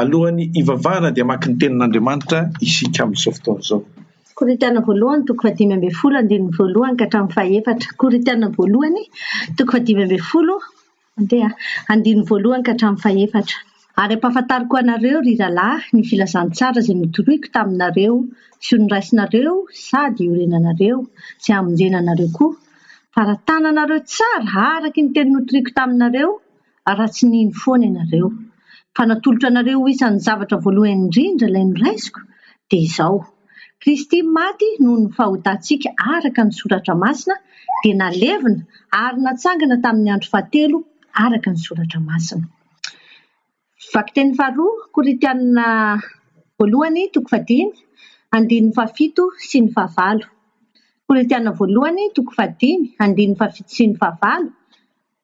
Alohan'ny hivavahana dia hamaky ny tenin'Andriamanitra isika amin'izao fotoana izao. Korintiana voalohany toko fahadimy ambin'ny folo andininy voalohany ka hatramin'ny fahefatra. Korintiana voalohany toko fahadimy ambin'ny folo andeha andininy voalohany ka hatramin'ny fahefatra. Ary ampahafantariko anareo, ry rahalahy, ny filazantsara izay notoriko taminareo sy noraisinareo sady iorenanareo sy hamonjena anareo koa, fa raha tananareo tsara araka ny teny notoriko taminareo, raha tsy nino foana ianareo. Fa natolotro anareo ho isan'ny zavatra voalohany indrindra ilay noraisiko, dia izao, Kristy maty noho ny fahotantsika araka ny Soratra Masina, dia nalevina ary natsangana tamin'ny andro fahatelo araka ny Soratra Masina. Vakiteny faharoa, Korintiana voalohany toko fahadimy, andininy fahafito sy ny fahavalo. Korintiana voalohany toko fahadimy, andininy fahafito sy ny fahavalo.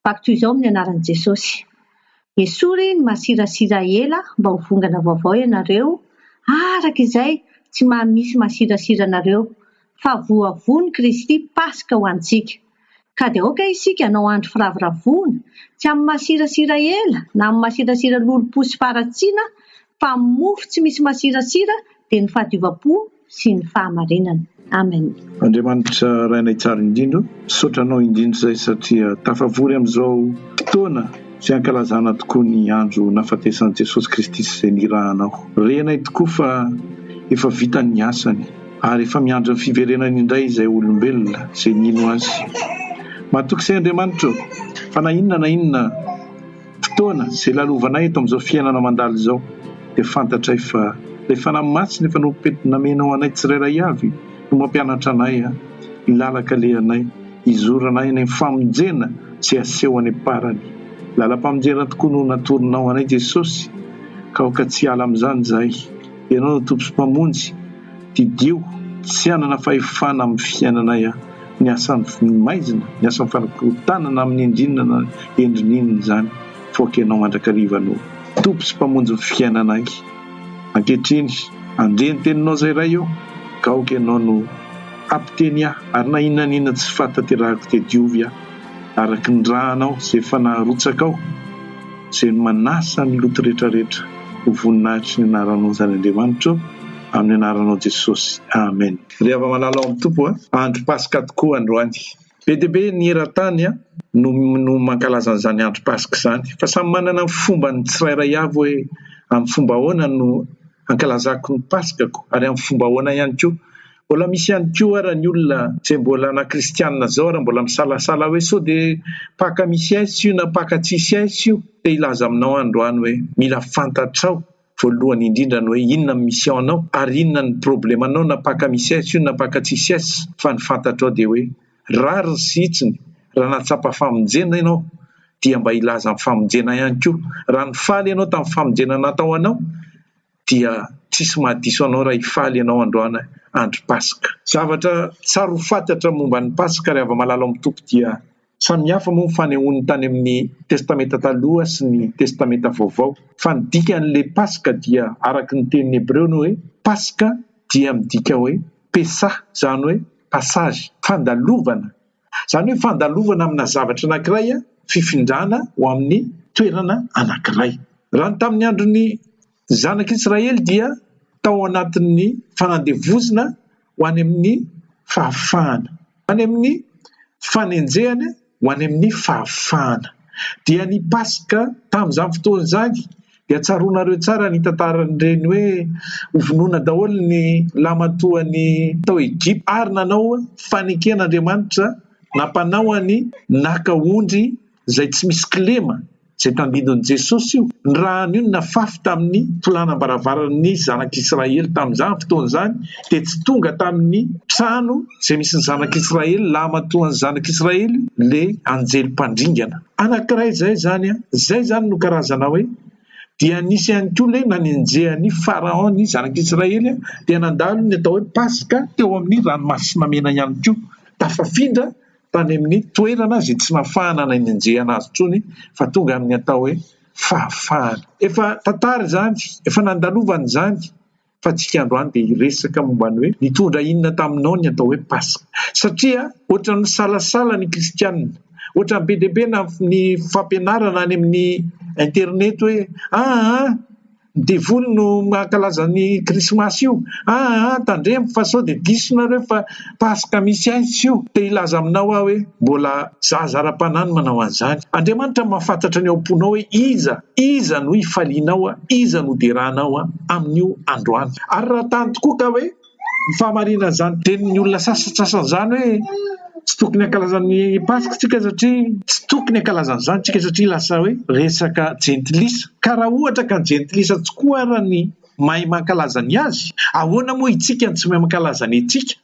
Vaky toy izao amin'ny anaran'i Jesosy. Esory ny masirasira ela mba ho vongana vaovao ianareo, araka izay tsy maha misy masirasira anareo, fa voavono Kristy Paska ho antsika. Ka dia aoka isika hanao andro firavoravoana, tsy amin'ny masirasira ela na amin'ny masirasira lolompo sy faharatsiana, fa amin'ny mofo tsy misy masirasira dia ny fahadiovam-po sy ny fahamarinana. Amen. Andriamanitra Rainay tsara indrindra o, misaotra Anao indrindra izay satria tafavory amin'izao fotoana izay ankalazana tokoa ny andro nahafatesan'i Jesosy Kristy sy izay nirahanao. Renay tokoa fa efa vita ny asany ary efa miandry ny fiverenany indray izay olombelona izay nino Azy. Matoky izay Andriamanitra o, fa na inona na inona fotoana izay lalovanay eto amin'izao fiainana mandalo izao dia fantatray fa ilay Fanahy Masina efa nomenao anay tsirairay avy no mampianatra anay ny lalan-kalehanay, hizoranay any amin'ny famonjena izay aseho any am-parany. Lalam-pamonjena tokoa no natoronao anay Jesosy ka aoka tsy hiala amin'izany izahay. Ianao no Tompo sy Mpamonjy, didio tsy hanana fahefana amin'ny fiainanay aho. ny asan'ny maizina, ny asan'ny fanakorontanana amin'ny endriny na endriny inona izany, fa aoka Ianao mandrakariva no Tompo sy Mpamonjy ny fiainanay. Ankehitriny, handre ny Teninao izay Ray ô, ka aoka Ianao no hampiteny ahy, ary na inona na inona tsy fahatanterahako dia diovy aho, araka ny rànao izay efa narotsakao, izay manasa ny loto rehetrarehetra ho voninahitry ny Anaranao izany Andriamanitra ô, amin'ny Anaranao Jesosy. Amen. Ry hava-malala ao amin'ny Tompo a! Andro Paska tokoa androany. Be dia be ny eran-tany no no mankalaza an'izany andro Paska izany. Fa samy manana ny fombany tsirairay avy hoe amin'ny fomba ahoana no ankalazako ny Paskako ary amin'ny fomba ahoana ihany koa. Mbola misy ihany koa ara ny olona izay mbola na kristianina izao ara mbola misalasala hoe sao dia Paka misy S io na Paka tsisy S io. Te hilaza aminao aho androany hoe mila fantatrao voalohany indrindra ny hoe inona ny mission anao ary inona ny problemanao na paka misy S io na paka tsisy S fa ny fantatrao dia hoe rariny sy hitsiny raha nahatsapa famonjena ianao dia mba hilaza ny famonjena ihany koa raha nifaly ianao tamin'ny famonjena natao anao dia tsisy mahadiso anao raha hifaly ianao androany andro paska. Zavatra tsara ho fantatra momba ny paska ry hava-malala ao amin'ny Tompo dia Samy hafa moa ny fanehoany tany amin'ny Testamenta Taloha sy ny Testamenta Vaovao, fa ny dikan'ilay Paska dia araka ny teny hebreo ny hoe Paska dia midika hoe Pesah, izany hoe passage, fandalovana, izany hoe fandalovana amina zavatra anankiray, fifindrana ho amin'ny toerana anankiray. Raha ny tamin'ny andron'ny Zanak'Israely dia tao anatin'ny fanandevozina ho any amin'ny fahafahana, ho any amin'ny fanenjehana ho any amin'ny fahafahana. Dia ny Paska tamin'izany fotoana izany dia tsaroanareo tsara ny tantaran'ireny hoe hovonoina daholo ny lamatoan'ny tao Egypta ary nanao fanekena Andriamanitra nampanao an'i naka ondry izay tsy misy kilema izay tandindon'i Jesosy io, ny ràny io no nafafy tamin'ny tolanam-baravaran'ny zanak'Israely tamin'izany fotoana izany, dia tsy tonga tamin'ny trano izay misy ny zanak'Israely, lahimatoan'ny zanak'Israely, ilay anjely mpandringana. Anankiray izay izany an, izay izany no karazana hoe, dia nisy ihany koa ilay nanenjehan'i Pharaon ny zanak'Israely, dia nandalo ny atao hoe Paska teo amin'ny ranomasina mena ihany koa, tafafindra tany amin'ny toerana izay tsy nahafahana nanenjehana azy intsony fa tonga amin'ny atao hoe fahafahana. Efa tantara izany, efa nandalovana izany fa tsika androany dia hiresaka momba ny hoe nitondra inona taminao ny atao hoe Paska. Satria ohatran'ny misalasala ny kristianina, ohatran'ny be dia be na ny fampianarana any amin'ny internet hoe aa. Ny devoly no mankalaza ny krismasy io. Aa tandremo fa sao dia diso nareo fa paska misy aiza io. Te hilaza aminao aho hoe mbola zaza ara-panahy no manao an'izany. Andriamanitra mahafantatra ny ao am-ponao hoe iza, iza no hifalianao, iza no hoderanao amin'io androany. Ary raha tany tokoa ka hoe ny fahamarinan'izany tenin'ny olona sasantsasany izany hoe tsy tokony hankalaza ny Paska tsika satria tsy tokony hankalaza an'izany tsika satria lasa hoe resaka jentilisa. Ka raha ohatra ka ny jentilisa tokoa ara ny mahay mankalaza ny azy, ahoana moa itsika no tsy mahay mankalaza ny antsika?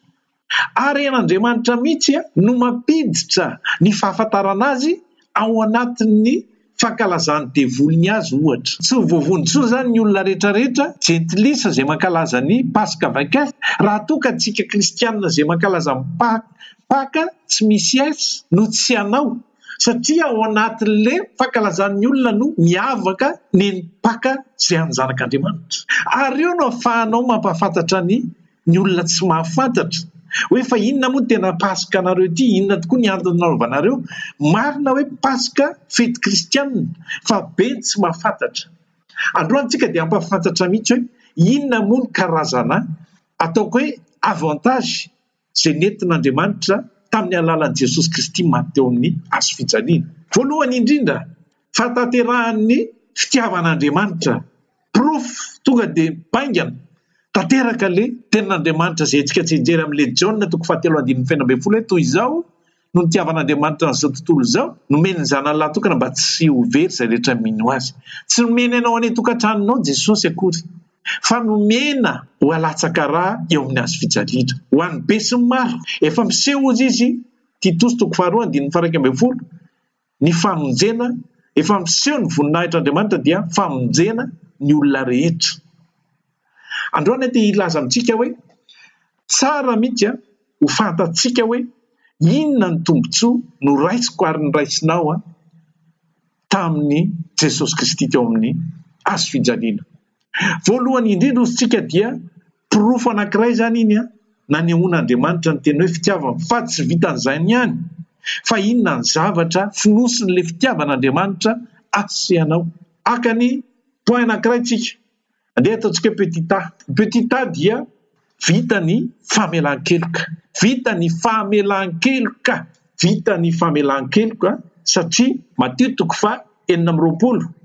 Ary an'Andriamanitra mihitsy no mampiditra ny fahafantarana azy ao anatin'ny fankalazan'ny devoly ny azy ohatra. Tsy ho voavonjy intsony izany ny olona rehetra rehetra, jentilisa izay mankalaza ny Paska avec S, raha toa ka antsika kristianina izay mankalaza ny Paka tsy misy S no tsy hanao, satria ao anatin'le fankalazan'ny olona no miavaka ny Paka izay an'ny zanak'Andriamanitra. Ary eo no ahafahanao mampahafantatra ny ny olona tsy mahafantatra hoe fa inona moa ny tena paska anareo ity, inona tokoa ny antony nanaovanareo, marina hoe paska fety kristianina fa be ny tsy mahafantatra. Androany tsika dia hampahafantatra mihitsy hoe inona moa ny karazana ataoko hoe avantage izay nentin'Andriamanitra tamin'ny alalan'i Jesosy Kristy maty teo amin'ny hazo fijaliana. Voalohany indrindra, fahatanterahan'ny fitiavan'Andriamanitra. Porofo tonga dia baingana, tanteraka le tenin'Andriamanitra izay hetsika tsianjery amin'le Jaona toko fahatelo andininy fahenina ambin'ny folo hoe toy izao no nitiavan'Andriamanitra an'izao tontolo izao, nomeny ny zanany lahy tokana mba tsy ho very izay rehetra mino azy. Tsy nomeny anao any an-tokantranonao Jesosy akory fa nomena ho alatsaka rà eo amin'ny hazo fijaliana. Ho an'ny besinimaro, efa miseho hozy izy, Titosy toko faharoa andininy faha-11, Ny famonjena, efa miseho ny voninahitr'Andriamanitra dia famonjena ny olona rehetra. Androany aho te hilaza amintsika hoe tsara mihitsy ho fantatsika hoe inona ny tombontsoa noraisiko ary noraisinao tamin'i Jesosy Kristy teo amin'ny hazo fijaliana. Voalohany indrindra hozy tsika dia porofo anankiray izany iny nanehoan'Andriamanitra ny teny hoe fitiavana fa tsy vitan'izany ihany fa inona ny zavatra fonosin'ilay fitiavan'Andriamanitra ahy sy ianao. Haka ny point anankiray tsika, andeha ataontsika hoe petit a. Ny petit a dia vita ny famelan-keloka, vita ny famelan-keloka, vita ny famelan-keloka satria Matio toko faha 26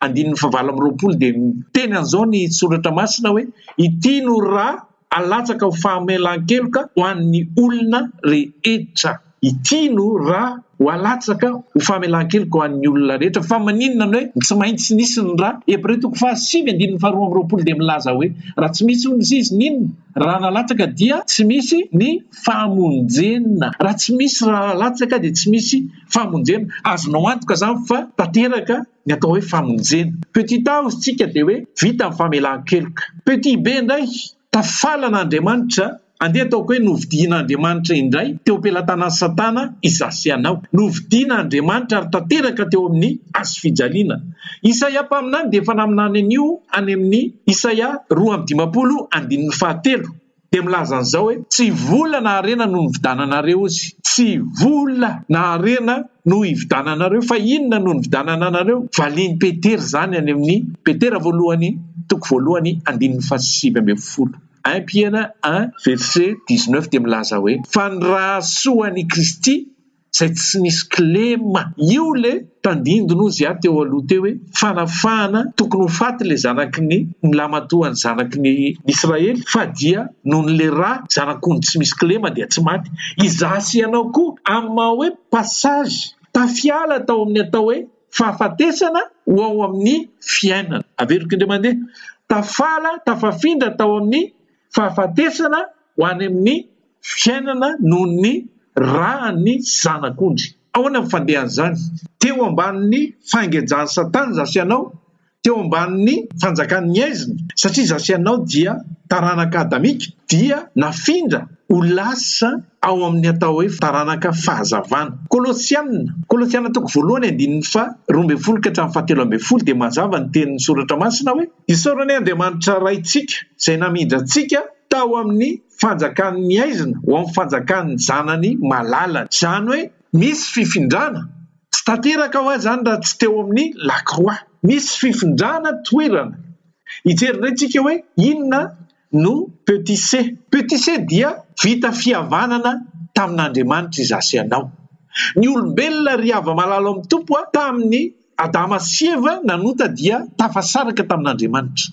andininy fahavalo amby 20 dia miteny an'izao ny soratra masina hoe ity no ra alatsaka ho famelan-keloka ho an'ny olona rehetra. Ity no ra ho alatsaka ho famelan-keloka ho an'ny olona rehetra. Fa maninona no hoe tsy maintsy nisy ny ra? Hebreo toko fahasivy andininy faharoa amby 20 dia milaza hoe raha tsy misy hono izy n'inona? Ra nalatsaka dia tsy misy ny famonjena. Raha tsy misy ra alatsaka dia tsy misy famonjena. Azonao antoka izany fa tanteraka ny atao hoe famonjena. Petit a hozy tsika dia hoe vita ny famelan-keloka. Petit b indray, tafalan'Andriamanitra, andeha ataoko hoe novidian'Andriamanitra indray teo am-pelatanan'i Satana izaho sy ianao. Novidian'Andriamanitra ary tanteraka teo amin'ny hazo fijaliana. Isaia mpaminany dia efa naminany an'io any amin'ny Isaia 52 andininy fahatelo. Dia milaza an'izao hoe, Tsy vola na harena no nividananareo ozy. Tsy vola na harena no hividananareo, fa inona no nividanana anareo? Valian'i Petera izany any amin'ny Petera voalohany toko voalohany andininy fahasivy ambin'ny folo. Un Piera un verset 19 dia milaza hoe, Fa ny rahasoan'i Kristy izay tsy nisy kilema. Io le tandindona ozy aho teo aloha teo hoe fanafahana tokony ho faty le zanaky ny ny lamatoan'ny zanaky ny Israely fa dia noho ny le ra zanak'ondry tsy misy kilema dia tsy maty. Izaho sy ianao koa amin'ny maha hoe passage tafiala tao amin'ny atao hoe fahafatesana ho ao amin'ny fiainana. Averiko indray mandeha, tafala tafafindra tao amin'ny fahafatesana ho any amin'ny fiainana noho ny ràn'ny Zanak'ondry. Ahoana ny fandehan'izany? Teo ambanin'ny fangejan'i Satana izaho sy ianao, teo ambanin'ny fanjakan'ny haizina, satria izaho sy ianao dia taranaka adamika, dia nafindra ho lasa ao amin'ny atao hoe taranaka fahazavana. Kolosiana, Kolosiana toko voalohany andininy faha 12 ka hatramin'ny faha 13 dia mazava ny tenin'ny Soratra Masina hoe, Isaorana anie Andriamanitra Raintsika izay namindra antsika tao amin'ny fanjakan'ny haizina ho amin'ny fanjakan'ny Zanany malalany. Izany hoe misy fifindrana, tsy tanteraka hoa izany raha tsy teo amin'ny lakroa. Misy fifindrana toerana. Hijery indray tsika hoe inona no petit c. Petit c dia vita fihavanana tamin'Andriamanitra izaho sy ianao. Ny olombelona ry hava-malala ao amin'ny Tompo a, tamin'ny Adama sy Eva nanota dia tafasaraka tamin'Andriamanitra.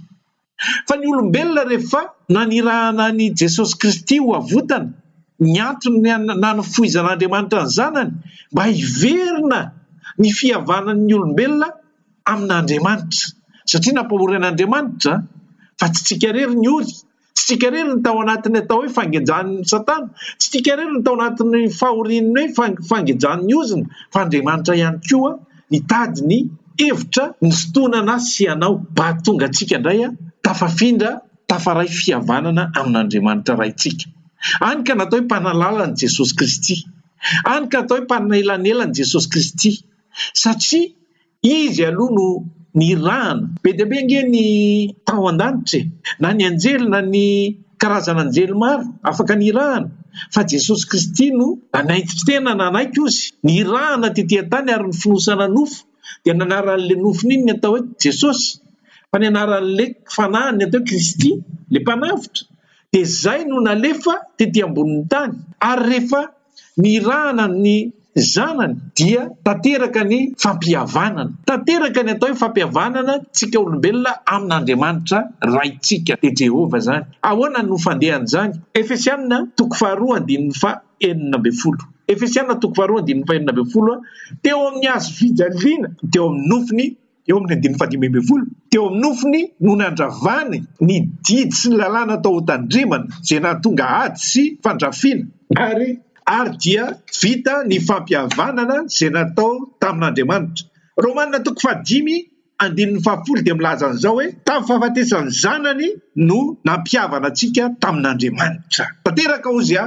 Fa ny olombelona rehefa nanirahana an'i Jesosy Kristy ho avotana, ny antony nanofoizan'Andriamanitra ny Zanany mba hiverina ny fihavanan'ny olombelona amin'Andriamanitra. Satria nampahory an'Andriamanitra fa tsy tsika irery ny ory, tsy tsika irery ny tao anatin'ny atao hoe fangejan'ny satana, tsy tsika irery ny tao anatin'ny fahorian'ny hoe fangejan'ny ozona, fa Andriamanitra ihany koa nitady ny hevitra nisintonana ahy sy ianao mba hahatonga antsika indray tafafindra, tafaray fihavanana amin'Andriamanitra Raintsika. Any ka natao hoe mpanalala an'i Jesosy Kristy. Any ka atao hoe mpanelanelana an'i Jesosy Kristy. Satria Izy aloha no nirahana. Be dia be ange ny tao an-danitra e! Na ny anjely na ny karazana anjely maro afaka nirahana. Fa Jesosy Kristy no nanaitry tena nanaiky ozy. Nirahana tety an-tany ary ny fonosana nofo dia ny anaran'ilay nofony iny ny atao hoe Jesosy. Fa ny anaran'ilay fanahiny ny atao hoe Kristy, ilay mpanavotra. Dia izay no nalefa tety ambonin'ny tany. Ary rehefa nirahana ny zanany dia tanteraka ny fampihavanana. Tanteraka ny atao hoe fampihavanana tsika olombelona amin'Andriamanitra Raintsika, dia Jehovah izany. Ahoana no fandehan'izany? Efesiana toko faharoa andininy faha 16. Efesiana toko faharoa andininy faha 16, Teo amin'ny hazo fijaliana, teo amin'ny nofony Eo amin'ny andininy fahadimy ambin'ny folo, teo amin'ny nofony no nandravany ny didy sy ny lalàna atao hotandremana izay nahatonga ady sy fandrafiana, ary ary dia vita ny fampihavanana izay natao tamin'Andriamanitra. Romana toko fahadimy andininy fahafolo dia milaza an'izao hoe, Tamin'ny fahafatesan'ny Zanany no nampihavana antsika tamin'Andriamanitra. Tanteraka hozy a!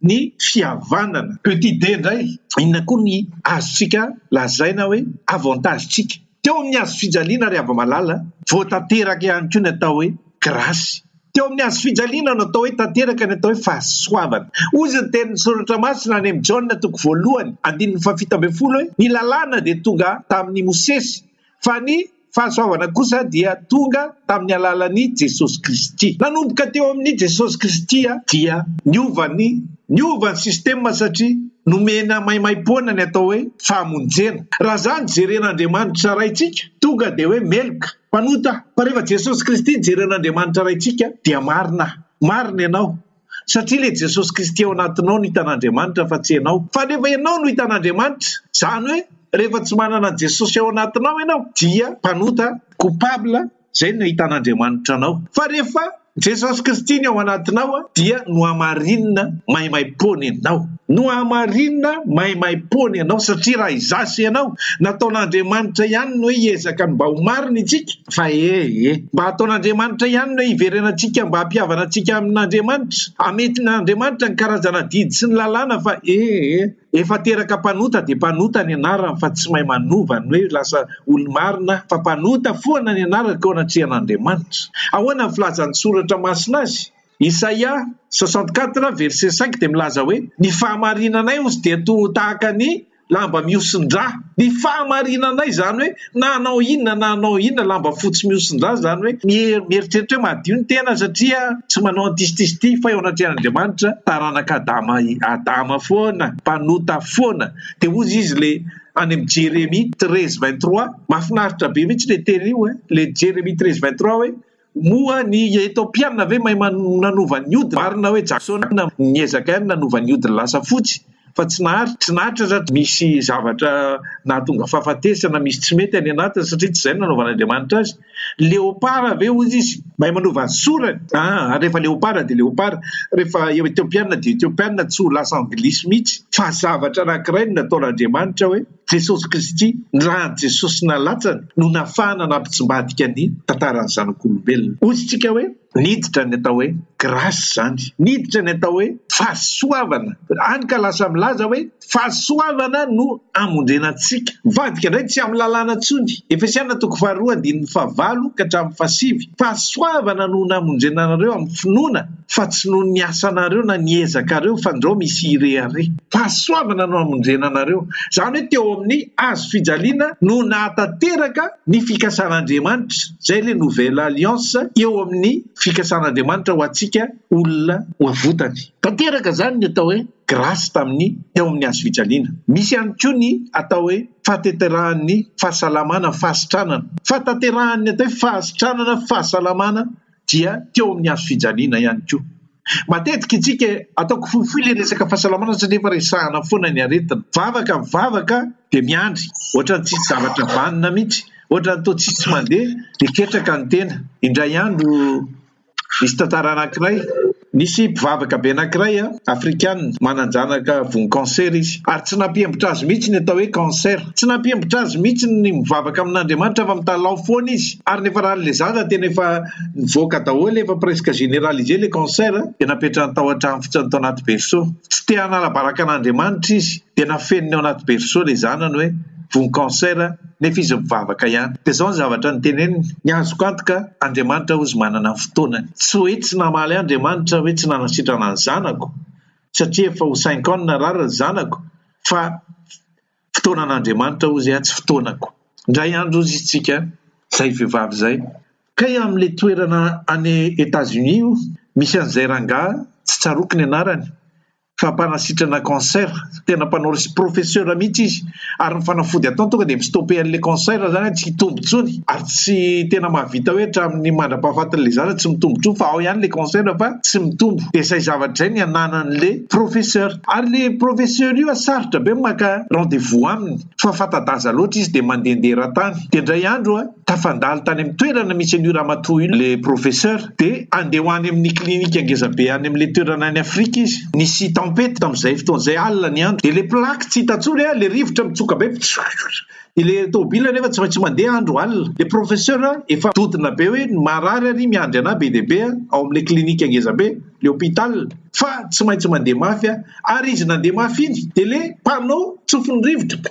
ny fihavanana. Petit D indray, inona koa ny azontsika lazaina hoe avantage-tsika? Teo amin'ny hazo fijaliana ry hava-malala, voatanteraka ihany koa ny atao hoe grâce. Teo amin'ny hazo fijaliana no atao hoe tanteraka ny atao hoe fahasoavana. Hozy ny tenin'ny Soratra Masina any amin'ny Jaona toko voalohany andininy fahafito ambin'ny folo hoe, Ny lalàna dia tonga tamin'i Mosesy, fa ny fahasoavana kosa dia tonga tamin'ny alalan'i Jesosy Kristy. Nanomboka teo amin'i Jesosy Kristy dia niova ny niova ny système satria nomena maimaimpoana ny atao hoe famonjena. Raha izany jeren'Andriamanitra Raintsika tonga dia hoe meloka, mpanota. Fa rehefa Jesosy Kristy jeren'Andriamanitra Raintsika dia marina, marina ianao. Satria ilay Jesosy Kristy ao anatinao no hitan'Andriamanitra fa tsy ianao. Fa rehefa ianao no hitan'Andriamanitra, izany hoe rehefa tsy manana an'i Jesosy ao anatinao ianao dia mpanota, coupable, izay no ahitan'Andriamanitra anao. Fa rehefa Jesosy Kristy ny ao anatinao dia nohamarinina maimaimpoana ianao. Nohamarinina maimaimpoana ianao satria raha izaho sy ianao, nataon'Andriamanitra ihany ny hoe hiezaka ny mba ho marina isika, Fa e e! Mba ataon'Andriamanitra ihany no hiverenantsika mba hampihavana antsika amin'Andriamanitra. Ametin'Andriamanitra ny karazana didy sy ny lalàna fa e e! Efa teraka mpanota dia mpanota ny anarany fa tsy mahay manova ny hoe lasa olo-marina fa mpanota foana ny anarako eo anatrehan'Andriamanitra. Ahoana ny filazan'ny Soratra Masina azy? Isaia 64 verset 5 dia milaza hoe, Ny fahamarinanay hozy dia toa tahaka ny lamba mihosin-drà. Ny fahamarinanay izany hoe na hanao inona na hanao inona, lamba fotsy mihosin-drà izany hoe mieritreritra hoe madio ny tena satria tsy manao an'ity sy ity sy ity fa eo anatrehan'Andriamanitra taranaka Adama Adama foana, mpanota foana. Dia hozy izy le any amin'ny Jeremie 13 23, mahafinaritra be mihitsy le teny io eh, le Jeremie 13 23 hoe Moa ny Etopiana ve mahay nanova ny hodiny? Marina hoe Jacksona niezaka ihany nanova ny hodiny lasa fotsy fa tsy naharitra. Tsy naharitra satria misy zavatra nahatonga fahafatesana, misy tsy mety any anatiny satria tsy izay no nanaovan'Andriamanitra azy. Leopard ve hozy izy mahay manova ny sorany? Aa, rehefa leopard dia leopard, rehefa Etiopiana dia Etiopiana, tsy ho lasa anglisy mihitsy. Fa zavatra anankiray no nataon'Andriamanitra hoe. Jesosy Kristy, ny ran'i Jesosy nalatsany no nafahana nampitsimbadika ny tantaran'ny zanak'olombelona. Hoy isika hoe niditra ny atao hoe grâce izany, niditra ny atao hoe fahasoavana, hany ka lasa milaza hoe fahasoavana no hamonjena antsika. Mivadika indray tsy amin'ny lalàna intsony. Efesiana toko faharoa andininy fahavalo ka hatramin'ny fahasivy, fahasoavana no namonjena anareo amin'ny finoana. fa tsy noho ny asanareo na ny ezakareo fandrao misy hirehareha. Fahasoavana no hamonjena anareo. Izany hoe teo amin'ny hazo fijaliana no nahatanteraka ny fikasan'Andriamanitra. Izay ilay nouvelle alliance eo amin'ny fikasan'Andriamanitra ho antsika olona ho avotany. Tanteraka izany ny atao hoe grâce tamin'ny teo amin'ny hazo fijaliana. Misy ihany koa ny atao hoe fahatanterahan'ny fahasalamana, fahasitranana. Fahatanterahan'ny atao hoe fahasitranana, fahasalamana dia teo amin'ny hazo fijaliana ihany koa. Matetika isika, ataoko fohifohy ilay resaka fahasalamana satria efa resahana foana ny aretina. Vavaka mivavaka dia miandry, ohatran'ny tsisy zavatra vanona mihitsy, ohatran'ny toa tsisy mandeha dia ketraka ny tena. Indray andro nisy tantara anankiray, nisy mpivavaka be anankiray afrikana, manan-janaka voan'ny cancer izy, ary tsy nampiembotra azy mihitsy ny atao hoe cancer. Tsy nampiembotra azy mihitsy ny mivavaka amin'Andriamanitra fa mitalaho foana izy, ary nefa raha ilay zaza tena efa nivoaka daholo, efa presque généralisé ilay cancer, dia napetrany tao an-trano fotsiny tao anaty berceau. Tsy te hanala baraka an'Andriamanitra izy, dia nafeniny ao anaty berceau ilay zanany hoe voan'ny cancer, nefa izy mivavaka ihany. Dia izao ny zavatra noteneniny, ny azoko antoka, Andriamanitra hozy manana ny fotoanany. Tsy hoe tsy namaly ahy Andriamanitra hoe tsy nanasitrana ny zanako, satria efa ho cinq ans narary ny zanako, fa fotoanan'Andriamanitra hozy aho tsy fotoanako. Indray andro hozy isika, izay vehivavy izay, kay amin'ilay toerana any Etats-Unis io, misy an'izay rangahy, tsy tsaroako ny anarany, fa mpanasitrana cancer, tena mpanao resy professeur mihitsy izy, ary ny fanafody ataony tonga dia mi-stopper an'ilay cancer izany tsy hitombo intsony, ary tsy tena mahavita hoe hatramin'ny mandra-pahafatin'ilay zaza tsy mitombo intsony fa ao ihany ilay cancer fa tsy mitombo, dia izay zavatra izay ny ananan'ilay professeur, ary ilay professeur io sarotra be ny maka rendez-vous aminy fa fanta-daza loatra izy dia mandehandeha eran-tany, dia indray andro Tafandalo tany amin'ny toerana misy an'io ramatoa io ilay professeur dia handeha ho any amin'ny clinique ngeza be any amin'ilay toerana any Afrika izy. Nisy tempête tamin'izay fotoana izay, alina ny andro. Dia ilay plaque tsy hita intsony, ilay rivotra mitsoka be, dia ilay tômôbila anefa tsy maintsy mandeha andro alina. Ilay professeur efa dodona be hoe ny marary ary miandry anà be dia be ao amin'ilay clinique ngeza be, ilay hôpital, fa tsy maintsy mandeha mafy aho. Ary izy nandeha mafy iny dia ilay panneau tsofin'ny rivotra,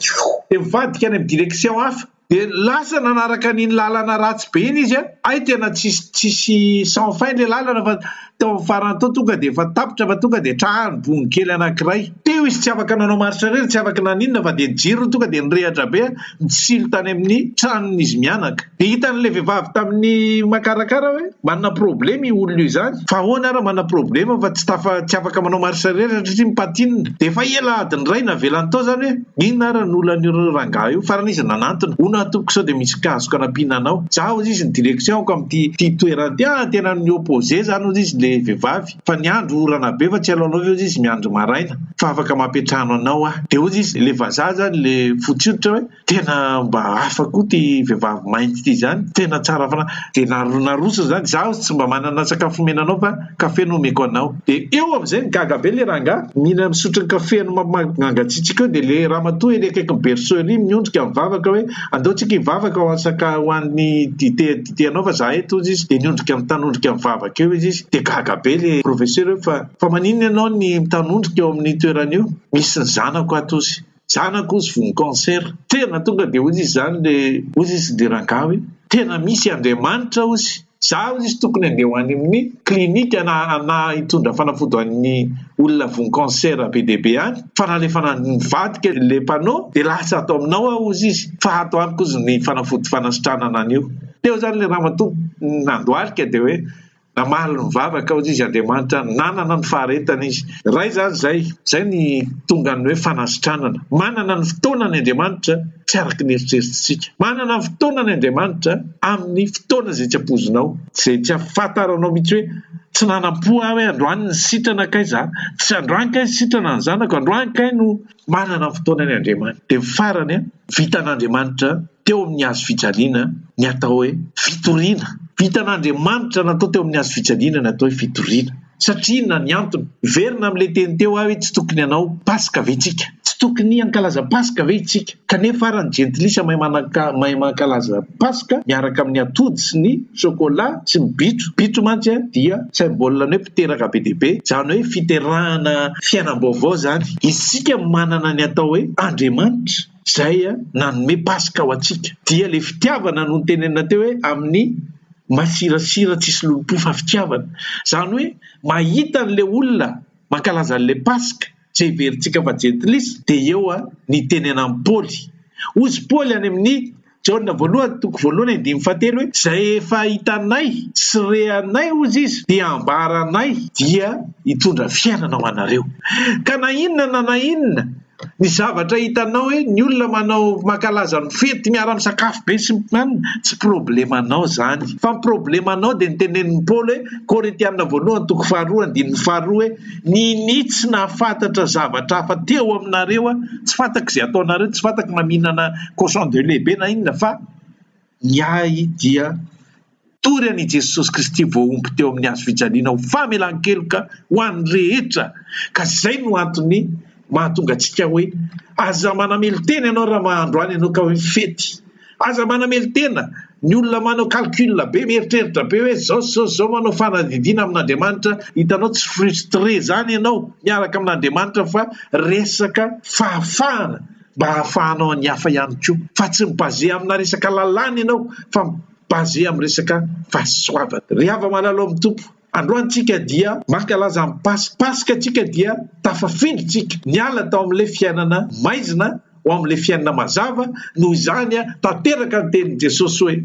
dia mivadika any amin'ny direction hafa. Dia lasa nanaraka an'iny lalana ratsy be iny izy an, hay tena tsisy tsisy sans fin ilay lalana fa teo amin'ny farany teo tonga dia efa tapitra fa tonga dia trano bongo kely anankiray. Teo izy tsy afaka nanao marche arrière, tsy afaka naninona fa dia ny jirony tonga dia nirehatra be nitsilo tany amin'ny tranon'izy mianaka. Dia hitan'ilay vehivavy tamin'ny makarakara hoe manana problema io olona io izany, fa ahoana ary manana problema fa tsy tafa tsy afaka manao marche arrière satria mi-patine. Dia efa ela adiny iray navelany tao izany hoe. Inona ary ny olan'io rangahy io? Farany izy nanantona, hono aho tompoko sao dia misy cas azoko anampiana anao? Za hozy izy ny direction-ko amin'ity ity toerana ity, ah tena mi-opposer zany hozy izy le vehivavy, fa ny andro orana be fa tsy alohanao ve hozy izy miandry maraina fa afaka mampiantrano anao aho. Dia hozy izy le vazaha zany le fotsy hoditra hoe tena mba hafa koa ity vehivavy mainty ity zany, tena tsara fanahy. Dia naroso zany, za hozy tsy mba manana sakafo omena anao fa kafe no omeko anao. Dia eo amin'izay nigaga be ilay rangahy, mihinana misotro ny kafe any mangatsiatsiaka eo dia ilay ramatoa ery akaikin'ny berceau ery miondrika mivavaka hoe andao tsika hivavaka ho an'ny saka ho an'ny dite dite anao fa za eto hozy izy dia niondrika mitanondrika mivavaka eo izy izy dia gaga be ilay professeur hoe fa fa maninona ianao ny mitanondrika eo amin'ny toerana io? Misy ny zanako ato hozy. Zanako hozy voan'ny cancer. Tena tonga dia hozy izy izany le hozy izy le rangahy hoe tena misy Andriamanitra hozy. Za hozy izy tokony handeha ho any amin'ny clinique na na hitondra fanafody ho an'ny olona voan'ny cancer be dia be any fa nalefa nivadika le panneau dia lasa ato aminao aho hozy izy fa ato amiko hozy ny fanafody fanasitranana an'io. Teo izany le ramatoa nandohalika dia hoe Namaly ny vavaka hozy izy Andriamanitra nanana ny faharetana izy. Ray izany izay, izay ny tongan'ny hoe fanasitranana. Manana ny fotoanany Andriamanitra tsy araka ny eritreritritsika. Manana ny fotoanany Andriamanitra amin'ny fotoana izay tsy ampoizinao, izay tsy ahafantaranao mihitsy hoe tsy nanam-po aho hoe androany ny sitrana kay za, tsy androany kay sitrana ny zanako, androany kay no manana ny fotoanany Andriamanitra. Dia ny farany, vitan'Andriamanitra teo amin'ny hazo fijaliana ny atao hoe fitoriana. Vitan'Andriamanitra natao teo amin'ny hazo fijaliana ny atao hoe fitoriana. Satria inona ny antony? Miverina amin'ilay teny teo aho hoe tsy tokony hanao Paska ve isika? Tsy tokony hankalaza Paska ve isika? Kanefa ary ny jentilisa mahay mahay mankalaza Paska miaraka amin'ny atody sy ny chocolat sy ny bitro. Bitro mantsy dia symbole ny hoe mpiteraka be dia be. Izany hoe fiterahana fiainam-baovao izany. Isika manana ny atao hoe Andriamanitra. Izay nanome Paska ho antsika. Dia ilay fitiavana no notenenina teo hoe amin'ny. Masirasira tsisy lolompo fa fitiavana. Izany hoe mahita an'ilay olona mankalaza an'ilay Paska, izay heverintsika fa jentilisa, dia eo ny tenenan'i Paoly. Hozy Paoly any amin'ny Jaona voalohany toko voalohany andininy fahatelo hoe, Izay efa hitanay sy rehanay, hozy izy, dia ambaranay, dia hitondra fiainana ho anareo. Ka na inona na na inona Ny zavatra hitanao hoe ny olona manao mankalaza ny fety miara misakafo be sy ny tsy problemanao zany fa ny problemanao dia ny tenenin'i Paoly hoe Korintiana voalohany toko faharoa andininy faharoa hoe ninia tsy nahafantatra zavatra hafa teo aminareo aho tsy fantako izay ataonareo tsy fantako na mihinana cochon de lait be na inona fa ny ahy dia Tory an' i Jesosy Kristy voahombo teo amin' ny hazo fijaliana ho famelan-keloka ho an' ny rehetra, ka izay no antony mahatonga antsika hoe, Aza manamelo-tena ianao raha mahandro any ianao ka hoe fety. Aza manamelo-tena. Ny olona manao calcul be, mieritreritra be hoe zao sy zao sy zao, manao fanadihadiana amin'Andriamanitra, hitanao tsy frustré izany ianao miaraka amin'Andriamanitra fa resaka fahafahana mba hahafahanao ny hafa ihany koa. Fa tsy mi-baser amina resaka lalàna ianao fa basé amin'ny resaka fahasoavana. Ry hava-malala ao amin'ny Tompo, androany tsika dia mankalaza ny Paska. Paska tsika dia tafafindra tsika, niala tao amin'ilay fiainana maizina ho amin'ilay fiainana mazava, noho izany tanteraka ny tenin'i Jesosy hoe,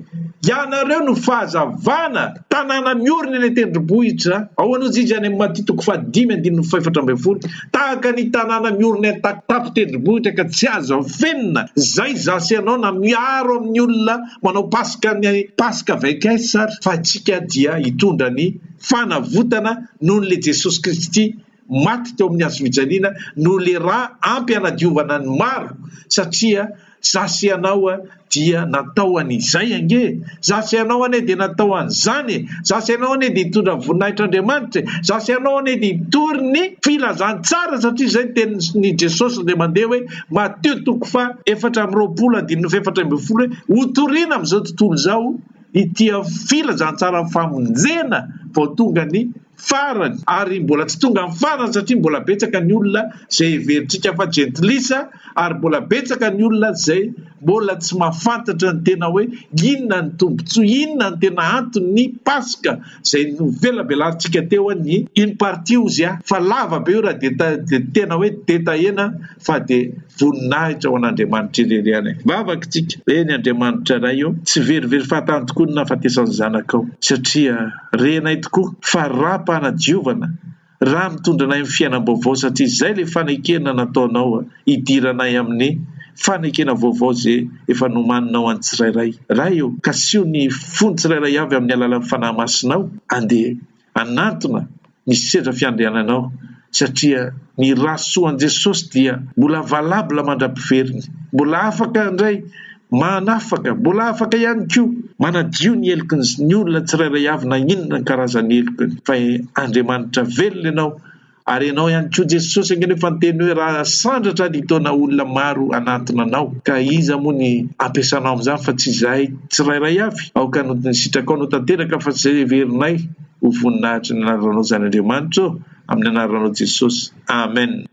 Ianareo no fahazavana, tanàna miorina eny an-tendrombohitra, ahoana hozy izy any amin'ny Matio toko fahadimy andininy fahefatra ambinifolo, tahaka ny tanàna miorina eny an-tampon-tendrombohitra ka tsy azo afenina, izay izaho sy ianao na miaro amin'ny olona Manao paska ny paska avec S ary fa antsika dia hitondra ny fanavotana noho le Jesosy Kristy maty teo amin'ny hazofijaliana noho le ra ampy hanadiovana ny maro satria za sy ianao dia natao an'izay ange e! Za sy ianao anie dia natao an'izany e! Za sy ianao anie dia hitondra ny voninahitr'Andriamanitra e! Za sy ianao anie dia hitory ny filazantsara satria izay ny tenin'i Jesosy indray mandeha hoe Matio toko faha 24 andininy faha 14 hoe hotorina amin'izao tontolo izao ity filazantsaran'ny famonjena vao tonga ny farany ary mbola tsy tonga ny farany satria mbola betsaka ny olona izay heverintsika fa jentilisa ary mbola betsaka ny olona izay mbola tsy mahafantatra ny tena hoe inona ny tombotsoa inona ny tena anton'ny paska Izay novelabelarintsika teo ny une partie ozy a, fa lava be io raha dia tena hoe detaillena fa dia voninahitra ho an'Andriamanitra irery ihany e. Vavaka tsika. Eny Andriamanitra Ray ô, tsy verivery fahatany tokoa ny nahafatesan'ny Zanakao, satria renay tokoa fa rà-panadiovana, rà mitondra anay amin'ny fiainam-baovao satria izay ilay fanekena nataonao hidiranay amin'ny fanekena vaovao izay efa nomaninao an'ny tsirairay. Ray ô, kasiho ny fon'ny tsirairay avy amin'ny alalan'ny Fanahy Masinao andeha hanantona ny seza fiandriananao satria ny rà soan'i Jesosy dia mbola valable mandra-piveriny, mbola afaka indray Manafaka, mbola afaka ihany koa manadio ny heloky ny olona tsirairay avy na inona ny karazan'ny helokiny fa Andriamanitra velona ianao ary ianao ihany koa Jesosy ange nefa niteny hoe raha asandratra ary hitaona olona maro hanantona anao ka iza moa ny ampiasanao amin'izany fa tsy izahay tsirairay avy aoka ny sitrakao no tanteraka fa tsy izay heverinay ho voninahitry ny anaranao izany Andriamanitra ô amin'ny anaranao Jesosy Amen.